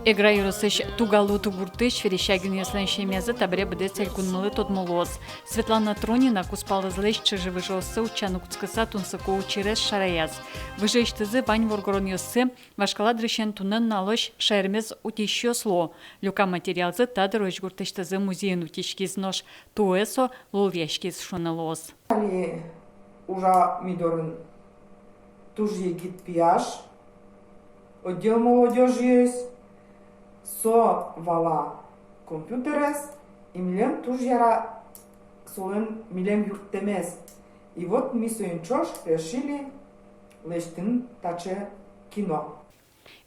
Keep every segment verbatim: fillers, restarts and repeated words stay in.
Эгра ёросысь Тугалуд гуртысь Верещагинъёслэн семьязы табере быдэс элькунмылы тодмо луоз. Светлана Тронина кузпалызлэсь чыжы-выжыоссы утчаны кутскыса тунсыко учырез шараяз. Выжыысьтызы вань воргоронъёссы вашкала дырысен туннэ нуналозь шаермес утисьёс луо. Люкам материалзы та дырозь гуртысьтызы музейын утиськиз, нош туэ со лулъяськиз шуыны луоз. Али ужа ми дорын туж егит пияш, отдел молодёжиысь, со вала компьютерез, и милем туж яра солэн милем юрттэмез. И вот ми соин ӵош решили лэсьтыны таӵе кино.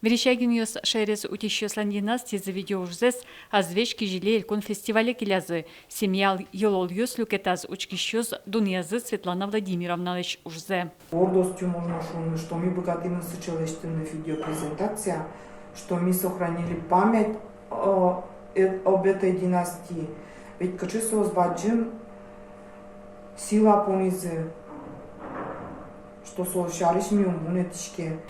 Верещагинъёс шаерез утисьёслэн династизы видеоужзэс азвесь «Кизили» элькун фестивале келязы. Семья йылолъёс люкетаз, учкисьёс дунъязы Светлана Владимировналэсь ужзэ. Гордостью можно шуыны, что ми быгатӥмы сыӵе лэсьтыны видеопрезентация, что ми сохранили память о, э, об этой династии. Ведь кыӵе соос бадӟым сила понӥзы, что соос сярысь ми ум вунэтӥське.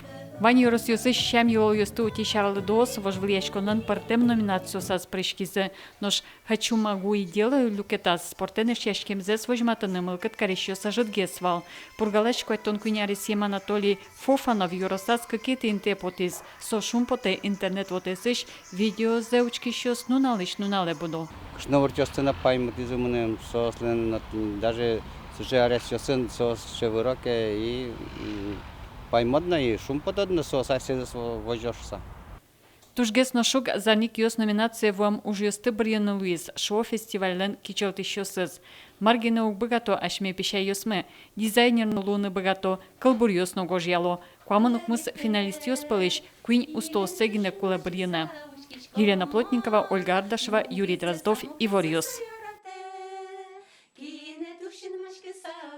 Вань ёросъёсысь сям-йылолъёсты утись арлыдоос вожвылъяськонлэн пӧртэм номинациосаз пыриськизы. Нош «Хочу, могу и делаю» люкетаз спортэн эшъяськемзэс возьматыны мылкыд карисьёс ӧжытгес вал. Пургалась куатьтон куинь аресъем Анатолий Фофанов ёросаз кыкетӥ интые потӥз. Со шумпотэ: интернет вотэсысь видеозэ учкисьёс нуналысь нуналэ будо. Кышномуртъёсты но паймытӥзы мыным, соослэн но даже сыӵе аресъёсын соос сыӵе выро ке, и, м, паймод но и шумпотод но соос асьсэзэс во-, возё шуса. «Тужгес но шуг зарни киос» номинацие вуэм ужъёсты бырйыны луиз, шуо фестивальлэн кичӧлтӥсьёсыз. Мар гинэ уг быгато асьме песяйёсмы: дизайнер но луыны быгато, кылбуръёс но гожъяло. Куамын укмыс финалистъёс пӧлысь куинь устооссэ гинэ кулэ бырйыны. Елена Плотникова, Ольга Ардашева, Юрий Дроздов, «Иворъёс».